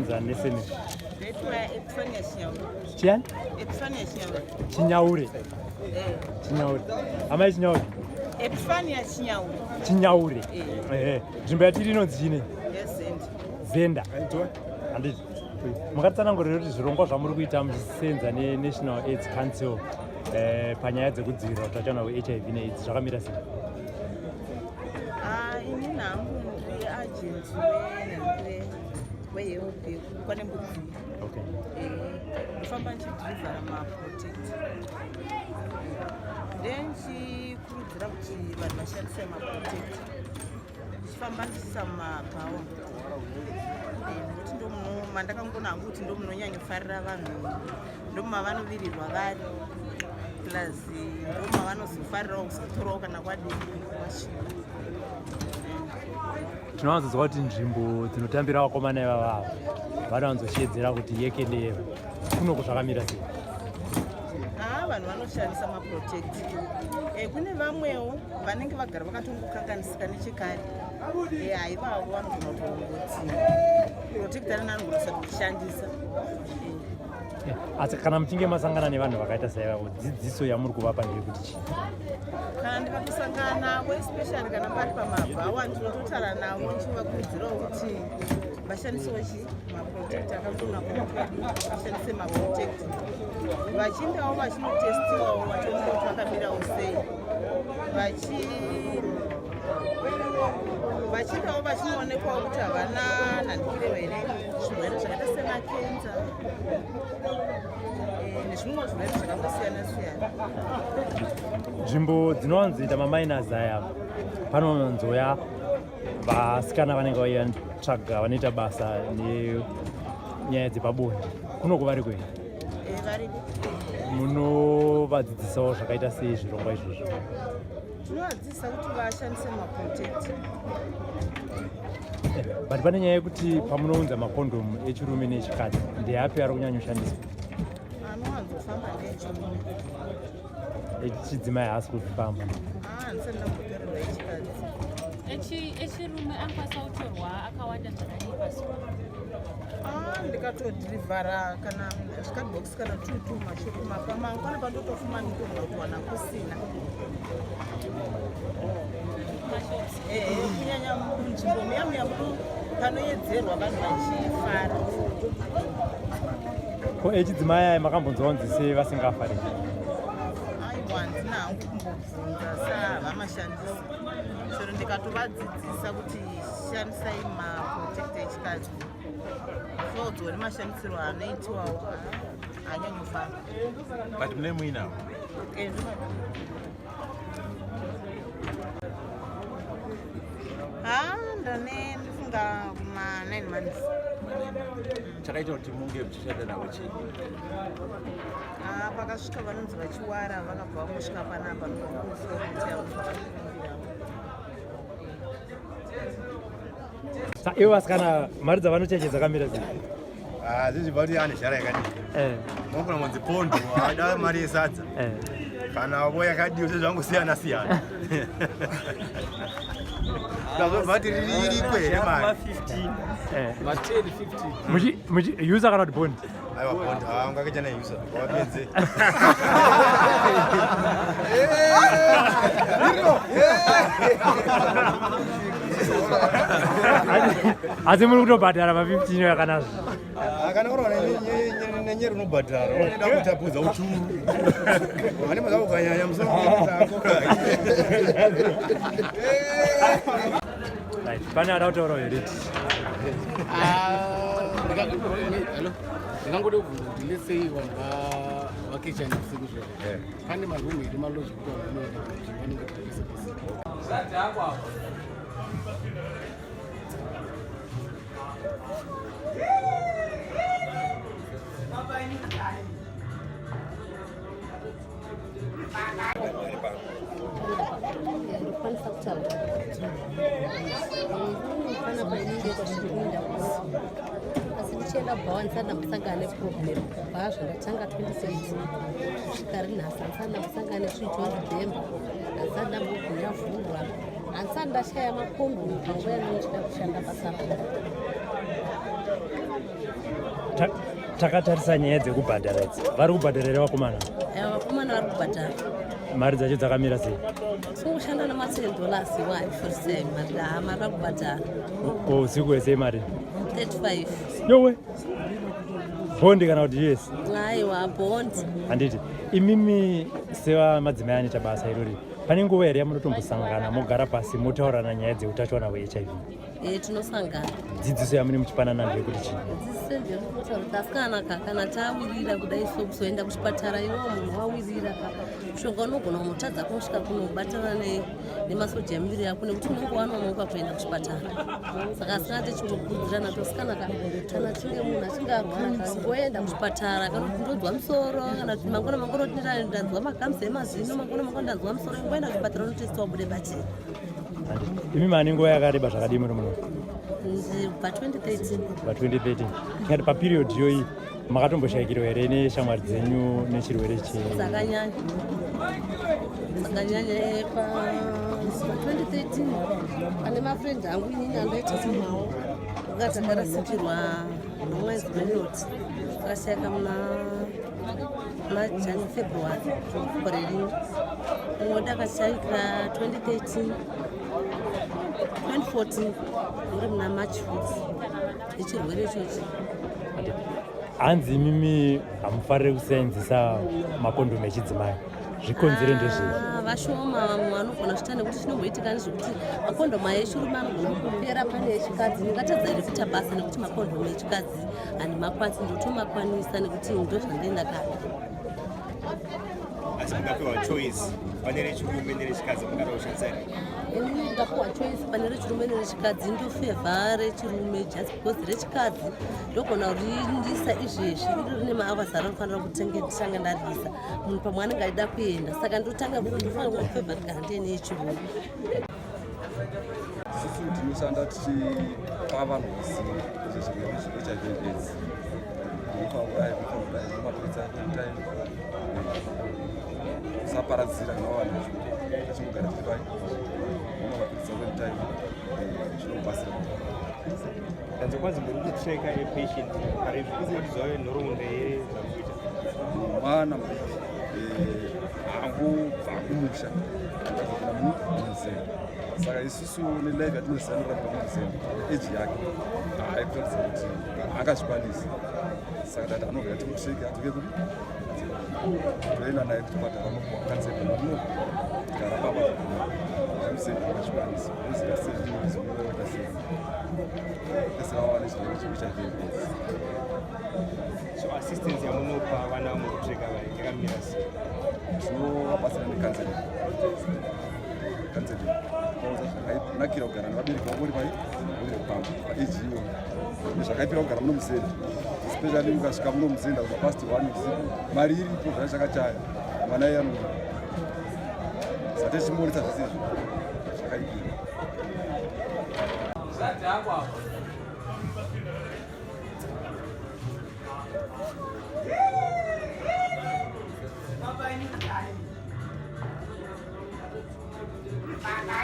Munonzani nesene? Chiyani? Chinyaure. Chinyaure. Amai Chinyaure. Epifania Chinyaure. Chinyaure. Eh. Nzvimbo yatiri inonzi chine? Zenda. Handiti. Makatsanangurira kuti zvirongwa zvamuri kuita muchisenza neNational AIDS Council eh, panyaya dzekudzivirira utachiona hweHIV neAIDS zvakamira sei? Ah, ini hangu ndiri agent wehealth kwaNembudziya. Okay. Eh, ndofamba ndichidhirivhara maprotect then ndichikurudzira kuti vanhu vashandise maprotect ndichifamba ndichiisa mumabhawa eh, nekuti ndomuno mandakangona hangu kuti ndomunonyanyofarira vanhu ndomavanovirirwa vari plus ndomavanozofarirawo kuzotorawo kana kwadii kwasvika. Tinowanzonzwa kuti nzvimbo dzinotambira vakomana ivava ava vanowanzoshedzera kuti yekeleva. Kunoko zvakamira sei? Haa, vanhu vanoshandisa maprotect. E, kune vamwewo vanenge vagara vakatongokanganisika nechekare. E, haivavo vanogona kutongoti protect ari nani kushandisa. E. Asi kana muchinge masangana nevanhu vakaita saivavo, dzidziso yamuri kuvapa ndeyekuti chii? Kana ndikatosangana navo, especially kana pari pamabhawa, ndinototaura navo ndichivakurudzirawo kuti vashandisewo chi maprotect akakona kuti vashandise maprotect, vachiendawo vachinotestiwawo vachiona kuti vakamirawo sei, vachiendawo vachinoonekwawo kuti havana nhandikireo here, zvirwere zvakaita semakenza nezvimwe zvirwere zvakangosiyana siyana. Nzvimbo dzinowanzoita mamainers aya panowanzoya vasikana vanenge vaitsvaga vanoita basa nenyaya dzepabonde. Kunoko variko here? Eh, variko. Munovadzidzisawo zvakaita sei zvirongwa izvozvo? Tinovadzidzisa kuti vashandise maprotect. But pane nyaya yekuti pamunounza makondomu echirume neechikadzi, ndeapi ari kunyanyoshandiswa? Anowanzofamba ndeechirume. Echidzimai haasi kuzvifamba? Ah, ndisati ndambotorerwa echikadzi. Echirume anokwanisa kutorwa akawanda zvakadii pazuva? Ah, ndikatodhirivhara kana zvikadbox kana 2 mashopu mapamangwana pandotofuma nditogona kuwana kusina. Mashops? Eh, kunyanya munzvimbo muya muya muno panoyedzerwa vanhu vachifara. Ko echidzimai aya makambonzwa kunzi sei vasingafariri? Aiwa, handina hangu kumbobvunza savamashandisi, chero ndikatovadzidzisa kuti shandisai maprotect echikadzi, sodzwa nemashandisiro anoitiwawo haanyanyofamba. But mune muinawo? Eh. Ha, ndane ndifunga kuma 9 months. Chakaita kuti munge muchishanda navo chii? Ah, pakasvika vanonzi vachiwara vakabva vangosvika panapa ndokufohotel. Sa ivo vasikana mari dzavanocheche dzakamira sei? Ah, zvichibva kuti ane zhara yakadii. Unogona kunzi pondo ada mari yesadza. Kana vo yakadii zvezvangosiyana siyana. Tazobva kuti ririko here mari? Muchi user kana kuti bond? Aiwa, bond. Ah, ungakaita na user. Wapedze. Asi muri kutobhadhara ma15 yakanazvo? Ah, kana uri nenyeri unobhadhara, unoda kutapudza uchuru. Vane mazako ukanyanya musoro wako. Right, pane ada kutaurawo here? Hello, ndingangoda kubvunza kuti let's say vanhu vakechani usiku zvo, pane marumu here, maloji, kuti vanhu vanoenda kuti vanenge pese pese? Ndokwanisa kutaura panapa inenge kwasvikuenda, asi ndichienda bhawa ndisati ndambosangana neproblem. Kubva zvandatanga 2017 kusvika rinhasi, handisati ndambosangana nechinhu chonzi bhemba, handisati ndambobhunya vhurwa, handisati ndashaya makondomu panguva yandichida kushanda basa rangu. Takatarisa nyaya dzekubhadhara idzi, vari kubhadhara here vakomana? Vakomana vari kubhadhara. Mari dzacho dzakamira sei? Tinokushanda nema-$10 iwayo for mari, haa, mari vari kubhadhara. Usiku hwese mari? 35. Yowe, bhondi kana kuti US? Aiwa, bhondi. Handiti imimi sevamadzimai anoita basa irori, pane nguva here yamunotombosangana, mogara pasi, motaurana nyaya dzeutachiwana hweHIV? E, tinosangana. Dzidziso yamune muchipanana ndeyekuti chii? Dzidziso ndeyekutaura kuti asikana ka, kana tawirira kudai so, kuzoenda kuchipatara, iwewo munhu wawirira ka, mushonga unogona kunotadza kunosvika kunobatana nemasoja emuviri yako nekuti unenge wanonoka kuenda kuchipatara. Saka asikana techingokurudzirana kuti asikana ka, kana chinge munhu achinge arwara ka, ngoenda kuchipatara. Kana kuti ndonzwa musoro, kana kuti mangwana mangwana kuti ndanzwa magamzi emazino, mangwana mangwana ndanzwa musoro, ngoenda kuchipatara, unotestiwa, bude pachena. Handiti imi mane nguva yakareba zvakadii muri muno? Pa 2013. Pa 2013. Tingati paperiod iyoyi makatomboshayikirwa here neshamwari dzenyu nechirwere che? Dzakanyanya, dzakanyanya. Pa 2013 pane mafriend angu inini andaita nawo, anga takarasikirwa nomwedzi menoti, akashayika muna Jan February gore rino. Mumwe wedu akashayika 2013, 2014, muri muna March futi, nechirwere ichochi. Hanzi imimi hamufariri kuseenzesa makondomu echidzimai, zvikonzero ndezvei? Ah, vashoma vamwe vanogona kuchita, nekuti chinomboitika ndezvekuti makondomu aya echirume anogona kupera pane echikadzi. Ndingatadza here kuita basa nekuti makondomu echikadzi handimakwanisi? Ndotomakwanisa nekuti ndo zvandienda kare. Asi mukapiwa choice pane rechirume nerechikadzi, mungada kushandisa here? Inini ndikapiwa choice pane rechirume nerechikadzi, ndofavour rechirume, just because rechikadzi ndogona kurindisa izvezvi, iro rine mahours arinofanira kutenge nditanga ndarisa, munhu pamwe anenge achida kuenda, saka ndotanga ndofanira kufavour kuti neyechirume. Isusu tinoshanda tichipa vanhu ruzivo nezvezvirwere zveHIV AIDS. Unofanira kudai, unofanira kudai, mapiritsi ako time, usaparadzira kana wava nacho, achingogara tiri pai, unwa mapiritsi ako time, zvinokubatsira. Kanze kwanzi muri kutracka epatient pari kutiziva nhoroondo yezvamukuita? Mwana mudiki angobva kumusha, akadzokera munzendo, saka isusu nelife yatinoziva norapira munzendo, age yake haikuratidza kuti angazvikwanisi, saka tati anogara timutracke adzoke kupi, toenda naye kuchipatara, anopuwa counseling, unogara papa zvemusendo angazvikwanisi, unoziva sei zvinoita sei esera wava nechirwere cheHIV AIDS. So assistance yamunopa vana mukutracka vai yakamira sei? Tinovabatsira necounseling, counseling vaudza zvakanakira kugara nevabereki vavo uri pai uri pamba paage iyoyo, nezvakaipira kugara muno musenda, especially ukasvika muno musenda kuma past 1 usiku, mari iripo zvanga chakachaya mwana iye anoda sate chimonisa zvese izvo zvakaipira. Zvadhakwa.